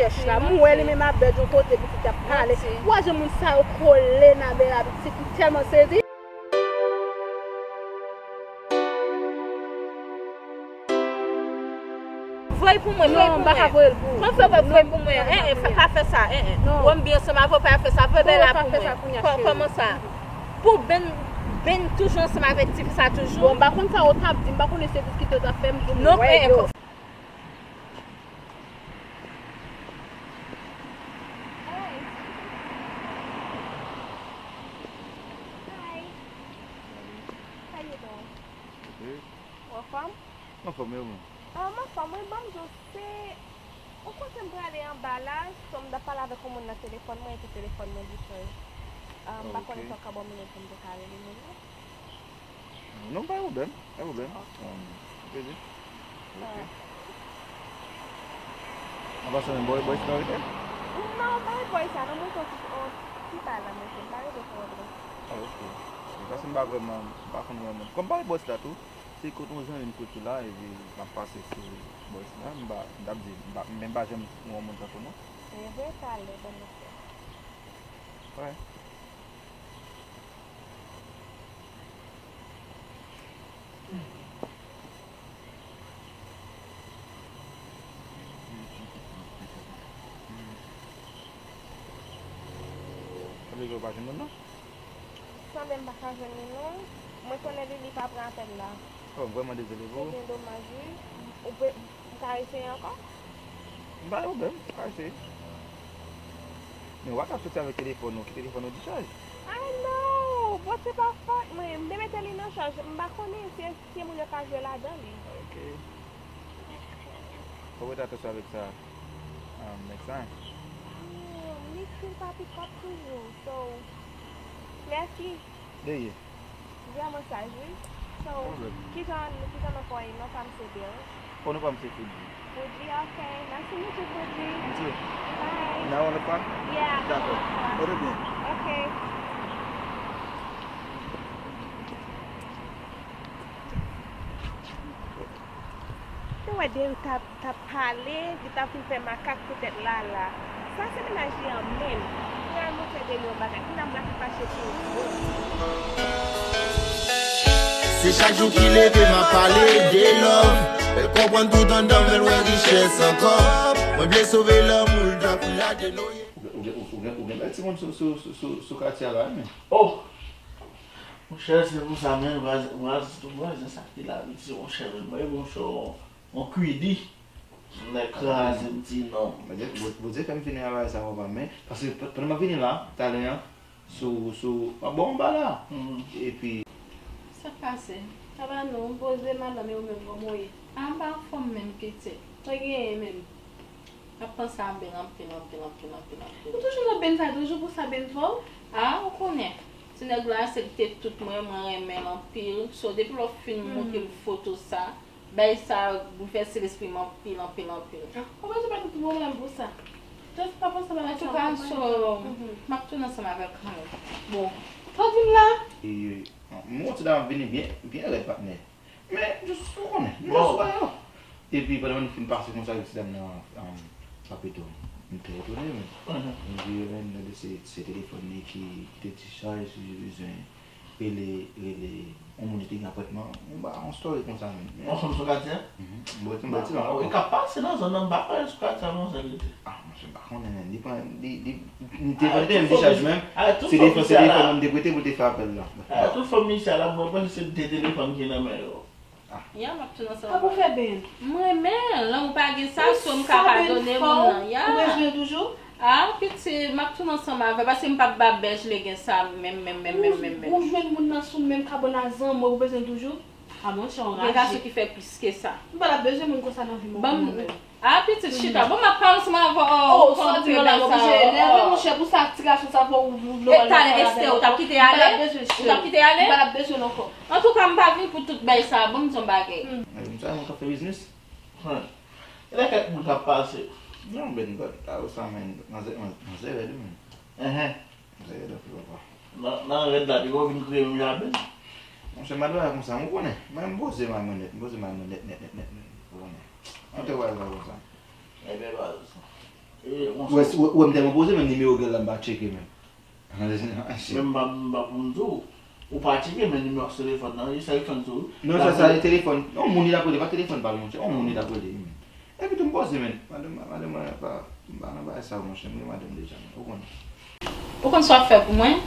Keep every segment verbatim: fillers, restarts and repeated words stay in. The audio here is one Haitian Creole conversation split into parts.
Chèch la, m wè li menm ap bèd yon kote, pitit ap pale. Ou wè jan moun sa yo kole nan bèl la, pitit, m tèlman sezi. Voye pou mwen, voye pou mwen. Non, m pa ka voye l pou ou. Kòman fè voye pou mwen? Eh, eh, pa fè sa, eh, eh. Wè m byen ansanm avè w, pa fè sa, voye bèl la pou mwen. Kòman sa? Pou Ben, Ben toujou ansanm avèk tifi sa toujou? Bon, m pa konn sa ou t ap di, m pa konnen se diskite ou t ap fè, m di w m wè yo. Hi. How you doing? Good. Ou anfòm? Mwen anfòm, e ou menm? Ah, mwen anfòm, wi, ban m di w, se yon kote m prale anba la, so m t ap pale avèk yon moun nan telefòn mwen, epi telefòn mwen dichaj. Ah, m pa konnen si w ka ban m minit pou m te ka rele moun nan. Non, pa gen pwoblèm, pa gen pwoblèm. Ok. Um, plezi. Ok. An pasan menm, bòy, bòy sa rete? Non, m pa rete bòy sa, non, mwen se yon ti, yon ti bagay la, mwen se, m pa rete twò lwen. Ah, ok. Paske m pa vrèman, m pa konn vrèman. Kòm m pa rete bòy sa tou, se kote yon zanmi m kote la, epi m ap pase sou bòy sa, m pa, m t ap di, m pa, men m pa janm wè yon moun tankou nou. E vre, talè, ban m fè. Wi. Sa vle di ou pa jwenn moun nan? Sanble m pa ka jwenn li non. Mwen konnen li, li pa pran apèl la. Oh, m vrèman dezole pou ou. Se byen domaj, wi. Ou pe, M ka eseye ankò? M pa gen pwoblèm, m ka eseye. Men w pa ka soti avèk telefòn ou, ki telefòn ou dichaj. I know, but se pa fòt mwen. M te mete li nan chaj, m pa konnen si, si moun yo ka jwe ladan li. Ok. Fò w rete atansyon avèk sa, um, next time. Hmm, li still pa pick up toujou, so, mèsi. De ye. Vrèman saj, wi. So, kijan, kijan non pa w ye? Non pa m se Bill. Oh, non pa m se Freddy. Freddy, ok. Nice to meet you, Freddy. You too. Bye. Now on the phone? Yeah, I'm on the phone. Dakò. Pote byen. Ok. Te wè Derrick t ap, t ap pale, li t ap fin fè makak poutèt Lala. Sa se mennaj li an menm. Li al montre Derrick yon bagay. Kounye a m la fin fache tou. Se chak jou ki leve m ap pale de love. Fè l konprann tout anndan m, fè l wè richès ankò. Mwen vle sove lanmou l, djòl pou l lage noye. Ou gen, ou gen, ou gen, ou gen bèl timoun sou, sou, sou, sou, sou katye a la, men. Oh! Monchè, se pou sa menm, vwazen, vwazen, tout vwazen sa ki la, piti, monchè, men mwen, monchè, on kwidi. Nèg kraze m ti non. Bondye, Bondye fè m fini avè sa, papa, men, paske p-, pandan m ap vini la, talè an, sou, sou, m ap bò anba la. Epi. Sa k pase? Sa va non, m poze madanm e ou menm kòman w ye? A, m pa anfòm menm, pitit. Mwen genyen menm. M ap panse a Ben anpil, anpil, anpil, anpil, anpil. Ou toujou nan Ben sa, toujou pou sa Ben fè w? A, ou konnen. Ti nèg la, se li te tout mwen, mwen renmen l anpil. So, depi lè w fin montre m foto sa, bagay sa boulvèse lespri m anpil, anpil, anpil. Ou bezwen pa gen pwoblèm pou sa. Just pa panse bagay sa. Antouka, so, m ap tounen ansanm avè l kanmenm. Bon, sa w di m la? E, m wè ti dam ap vini byen, byen rèd, patnè. Men, jis ou konnen, m jis wè yo. Epi, pandan nou fin pase konsa, ti dam nan, um, pa pito, m te etone, men. M di, men, se, se telefòn li ki, ki te dichaj, li bezwen rele, rele yon moun ki te gen apatman, yon ba, yon story konsa, men. Yon fanm sou katye a? Mhm. Bon, ti, bon, ti, bon. E ka pase nan zòn nan, m pa konnen sou katye a, non, sa l rete. Ah, monchè, m pa konnen, men. Li pran, li, li, li te vande m dichaj menm. Se telefòn, se telefòn mwen m te prete pou l te fè apèl la. A, tout fanm isi a la, mwen panse se de telefòn ki nan men yo. Ya, m ap tounen ansanm avè l. Sa pou fè Ben? M renmen l, lanmou pa gen sa, so m ka padone moun nan, ya. Ou bezwen toujou? A, pitit, m ap tounen ansanm avè l, paske m p ap ba bèj legen sa, menm, menm, menm, menm, menm, menm. Ou jwenn moun nan sou menm kabann a zanmi w, ou bezwen toujou? A, monchè, w raje. Gen gason ki fè plis ke sa. M pa t ap bezwen moun konsa nan vi m, ou konnen. A, pitit, chita. Bon, m ap pale ansanm avè w. Oh, sa w di m la, m oblije nève, monchè, pou sa, ti gason sa, fò w, w, w, e talè, Esther, ou t ap kite ale? Ou t ap kite ale? M pa t ap bezwen l ankò. Antouka, m pa vin pou tout bagay sa. Ban m di w yon bagay. Hmm. Mwen, m sa, mwen ka fè biznis. Hmm. E la kèk moun k ap pase. Non, Ben, but, a, ou sa, men, manzè, manzè rèd, men. Enhen. Sa rèd anpil, papa. Nan, nan rèd la, depi w vin kriye menm jan a Ben. Monchè, m pa t wè konsa, ou konnen. Mwen, m poze may mwen nèt, m poze may mwen nèt, nèt, nèt, nèt, nèt, ou konnen. Mwen te wè l la konsa. Ebyen, baz. Ou wè, ou wè m tèlman poze, menm nimewo gèl la m pa tcheke menm. Men m pa, m pa pou m di w, ou pa tcheke, men nimewo sou telefòn nan, li sa li fè m di w. Non, sa, sa, telefòn. Yon moun li t ap rele, pa telefòn pa l, monchè. Yon moun li t ap rele, wi, men. Epi tou m poze, men. Madanm, madanm mwen pa, m pa nan bagay sa, monchè. M gen madanm deja, men. Ou konnen. Ou konn sa w ap fè pou mwen?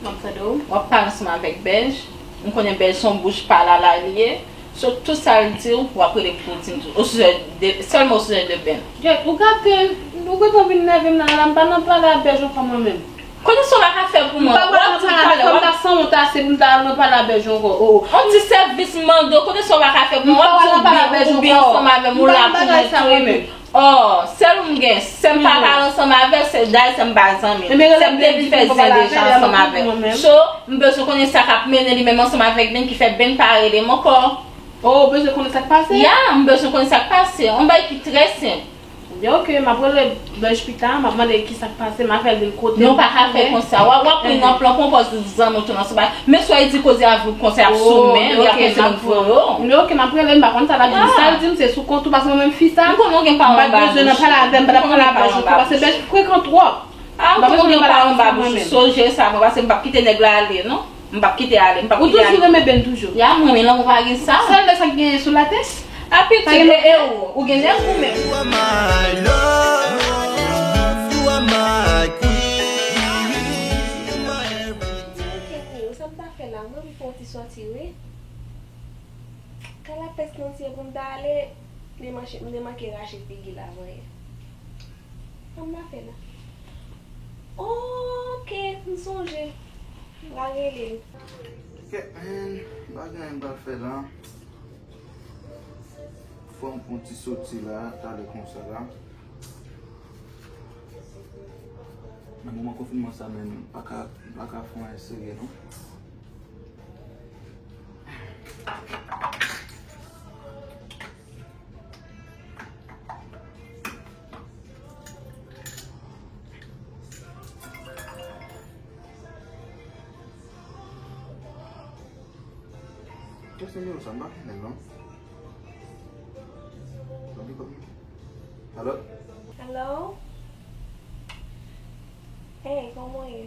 M ap tande w. W ap pale ansanm avèk Bèj. M konnen Bèj se yon bouch pa lala li ye. So, tout sa l di w, w ap rele pou w di m tou. Au sujet de, seulement au sujet de Ben. Jack, ou gate, ou gentan vin nève m nan la, m pa nan pale a Bèj ankò mwen menm. Kote sa w pa ka fè pou mwen? M pa pral nan pale avèk, m ta sanwont ase pou m ta al nan pale a Bèj ankò. Oh. On ti sèvis m mande w, kote sa w pa ka fè pou mwen? W ap di w byen, ou byen ansanm avè m, ou la pou mwen tou. Oh, sèl ou m gen, sè m pa pale ansanm avè l, se dayè sè m pa zanmi l. Sè m te vin fè zen deja ansanm avè l. So, m bezwen konnen sa k ap mennen li menm ansanm avèk Ben ki fè Ben pa rele m ankò. Oh, ou bezwen konnen sa k pase? Ya, m bezwen konnen sa k pase. On bagay ki trè senp. Ebyen, oke, m ap rele Bèj pita, m ap mande l ki sa k pase, m ap fè l vin kote m. Non, pa ka fè konsa. W ap, w ap pran nan plan konpòz zanmi w tou nan sou bagay. Men swa li di koze avè w konsa, y ap sou men, y ap poze moun vre yo. Men oke, m ap rele l, m pa konn sa l ap di m. Sa l di m, se sou kont ou, paske mwen menm fi sa, m pa t bezwen nan pale avè l, m pa t ap pale avè l ankò, paske Bèj frekan twòp. Ah, ou gen pawòl anba bouch ou, sonje sa, mwen, paske m p ap kite nèg la ale, non. M p ap kite ale, m p ap kite ale. Ou toujou renmen Ben toujou? Ya, m renmen l, ou pa gen sa. Sèl lè sa k genyen sou latè? Ah, pitit, e, e ou, ou gen nèg ou menm? You are my love, you are my queen, you are my everything. Ou sa m ta fè la, m anvi fè yon ti sòti, wi. Kalapès nan ti pou m ta ale, m te manke, m te manke rache figi l avan yè. Sa m ta fè la? Oke, m sonje. M pral rele l. Oke, man, m pa gen anyen m pral fè la. Fò m pran ti soti la, talè konsa la. Nan moman konfinman sa menm, m pa ka, m pa ka fè anyen serye non. Kiyès nimewo sa? M pa konnen non. Alo? Alo? Hey, kòman w ye?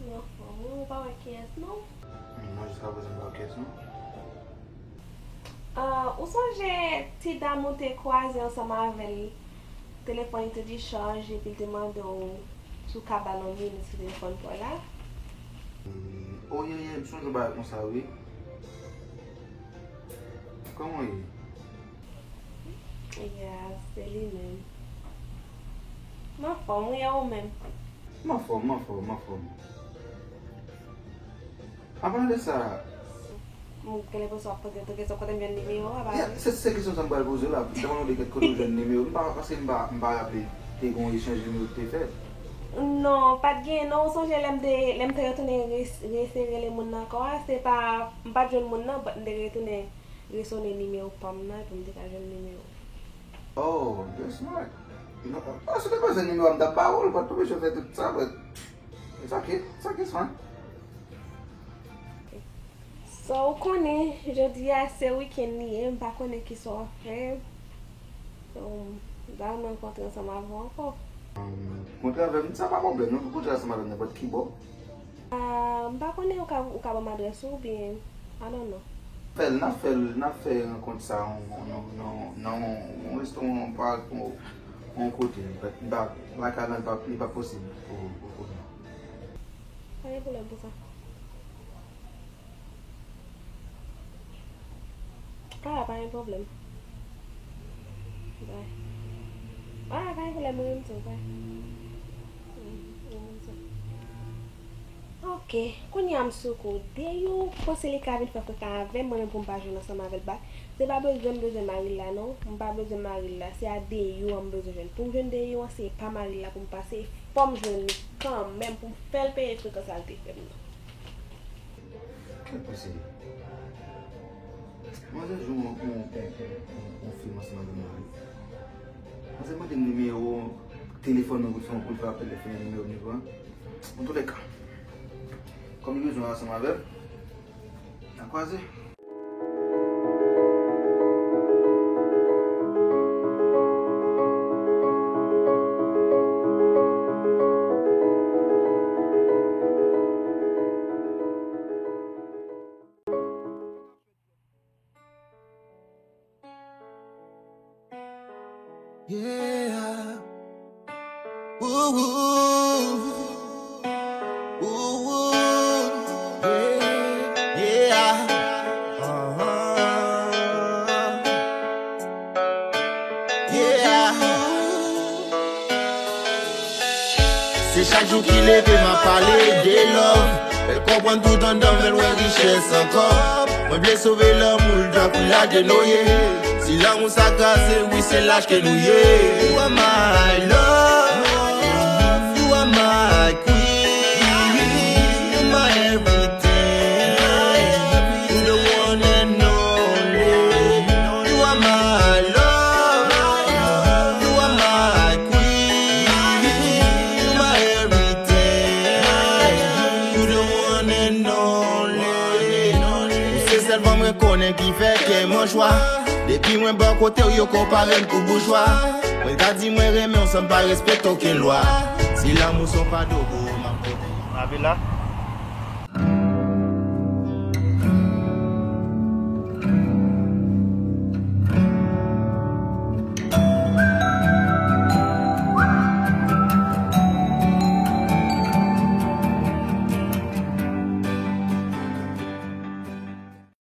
M anfòm wi, ou pa wè kiyès non? Non, jiska prezan m pa wè kiyès non. Ah, ou sonje ti dam ou te kwaze ansanm avè l, telefòn li te dichaj epi l te mande w si w ka ba l yon minit sou telefòn pa w la? Hmm, o ye, ye, m sonje yon bagay konsa wi. Kòman w ye? Ya, se li menm. M anfòm wi, e ou menm? M anfòm, m anfòm, m anfòm. An palan de sa, m gen lenpresyon w ap poze m tou kesyon kote m jwenn nimewo a, pa vre? Se, se kesyon sa m pral poze w la. M te mande w de kèk kote w jwenn nimewo. M pa, paske m pa, m pa raple te gen yon echanj nimewo ki te fèt. Non, pa t gen non. Ou sonje lè m te, lè m te retounen re-, reseye rele moun nan ankò a, se pa, m pa t jwenn moun nan, but m te retounen resone nimewo pa m nan, epi m te ka jwenn nimewo. Oh, that's smart. Non, oh, si w te bezwen nimewo a, m t ap ba ou l, pa t oblije fè tout sa, but it's okay, it's okay, it's fine. So, ou konnen, jodi a se wikenn li ye, m pa konnen kisa w ap fè. So, m ta renmen rankontre ansanm avè w ankò. Um, rankontre avè m, sa pa pwoblèm, non, pou rankontre ansanm avè m nenpòt ki bò. Ah, m pa konnen ou ka, ou ka ban m adrès ou oubyen, I don't know. Fè l, n ap fè l, n ap fè rankont sa nan, nan, nan, nan yon restoran, pa yon, yon kote. But, m pa, like, li pa, li pa posib pou, pou, pou nou. Pa gen pwoblèm pou sa. Ah, pa gen pwoblèm. Bye. Ah, pa gen pwoblèm, mwen menm tou, bye. Mm, mwen menm tou. Ok, kounye a m sou kou. Deyou panse li ka vin fè frekan avè m, mwen menm pou m pa jwenn ansanm avè l bak. Se pa bezwen m bezwen mari l la non, m pa bezwen mari l la. Se a Deyou an m bezwen jwenn. Pou m jwenn Deyou an, se pa mari l la pou m pase, fò m jwenn li kanmenm pou m fè l peye frekan sa l te fè m nan. Kèt mesye. Manzè jwe yon, yon, yon, yon, yon fim ansanm avè m la wi. Manzè mande m nimewo telefòn mwen pou l fè yon, pou l fè apèl, li fè yon nimewo m li pran. Antoulèka, kòm li bezwen ansanm avè m, n a kwaze. Ooh, ooh, ooh, yeah, yeah. Uh-huh. Yeah. Se chak jou ki leve m ap pale de love. Fè l konprann tout anndan, fè l wè richès ankò. Mwen vle sove lanmou l, tankou la de Noye. Si lanmou sa kraze, wi, se lach ke nou ye. You are my love, you are my queen, you my everything, you the one and only. You are my love, you are my queen, you my everything, you the one and only. Ou se sèl fanm mwen konnen ki fè kè mwen chwa. Depi mwen bò kote w, yo konpare m kou boujwa. Mwen ka di mwen renmen w san m pa respekte okenn lwa. Si lanmou se yon fado pou ou, m ap pote. Avila.